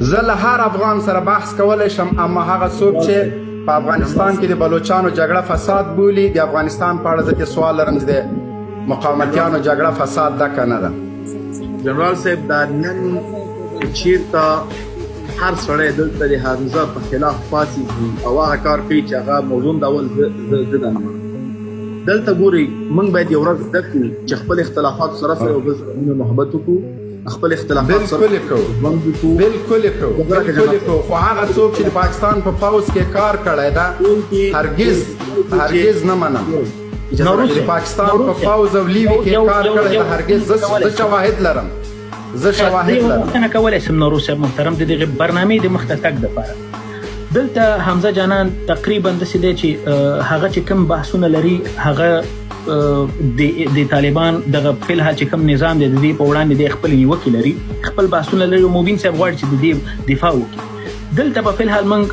زه له هر افغان سره بحث کولی شم، اما هغه څوک چې په افغانستان کې د بلوچانو جګړه فساد بولي، د افغانستان په اړه زه ترې سوال لرم چې د مقاومتیانو جګړه فساد ده که نه ده؟ جنرال صاحب، دا نن چیرته هر سړی دلته د حمزه په خلاف پاڅېږي او هغه کار کوي چې هغه موضوع د اول زه ده نه منم. دلته ګورئ، موږ باید یو ورځ زده کړو چې خپل اختلافات سره سره یو بل سره مینه محبت وکړو، خپل اختلافات سره بالکل کوو، ژوند وکړو. بالکل کوو، بالکل کوو. خو هغه څوک چې د پاکستان په پوځ کې کار کړی ده، هرګز هرګز نه منم. نوروز د پاکستان په پوځ او لیوي کې کار کړی ده، هرګز. زه شواهد لرم، زه شواهد لرم. پوښتنه کولی شم نوروز صاحب محترم؟ د دغې برنامې د مخته تګ دپاره دلته حمزه جانان تقریبا داسې دی چې هغه چې کوم بحثونه لري، هغه د طالبان دغه فلحال چې کوم نظام دی، د دې په وړاندې د خپل نیوکې لري، خپل بحثونه لري. مبین صاحب غواړي چې د دې دفاع وکړي. دلته په فلحال موږ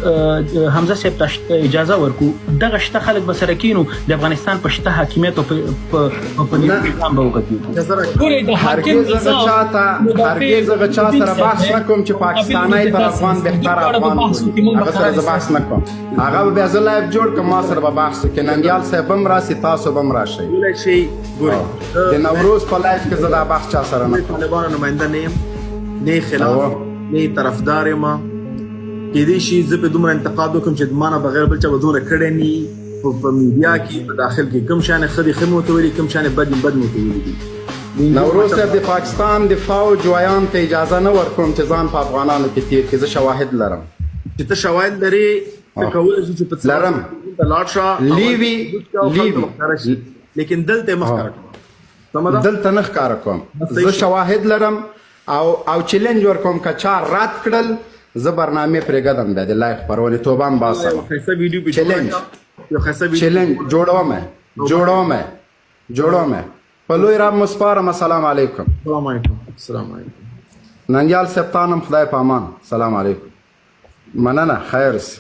حمزه صاحب ته اجازه ورکو، دغه شته خلک به سره کینو، د افغانستان په شته حاکمیت او په نظام به وغږیږو. ګورئ، د حاکم هرګز هغه چاته، هرګز هغه چا سره بحث نه کوم چې پاکستانی تر افغان بهتر افغان بولي. هغه سره زه بحث نه کوم. هغه به بیا زه live جوړ کړم، ما سره به بحث وکړي. ننګیال صاحب هم راسي، تاسو به هم راشئ. کولی شئ. ګورئ، د نوروز په live کې زه دا بحث چا سره نه کوم. طالبانو نماینده نه یم، نه خلاف نه طرفدار یم. کېدای شي زه په دومره انتقاد وکړم چې ما نه بغیر بل چا به دومره کړی نه په میډیا کې، په داخل کې. کوم شیان ښه دي ښه مې ورته ویلي، کوم شیان بد دي بد مې ورته ویلي دي. نوروز صاحب، د پاکستان د فوج ویاند ته اجازه نه ورکوم چې ځان په افغانانو کې تیر کړي. زه شواهد لرم. چې ته شواهد لرې، ته کولی شې چې په څه لرم. ته لاړ شه، لیوي، لیوي. لیکن دلته یې مه ښکاره کوه. سمه ده؟ دلته نه ښکاره کوم. زه شواهد لرم او چیلنج ورکوم، که چا رد کړل زه برنامې پرېږدم، بیا د live خپرونې توبه هم باسم. چیلنج، چیلنج جوړوم، جوړوم، جوړوم. په لوی رب مو سپارم. السلام علیکم. السلام علیکم. السلام علیکم. ننګیال صاحب، تانم خدای په امان. السلام علیکم. مننه، خیر اوسې.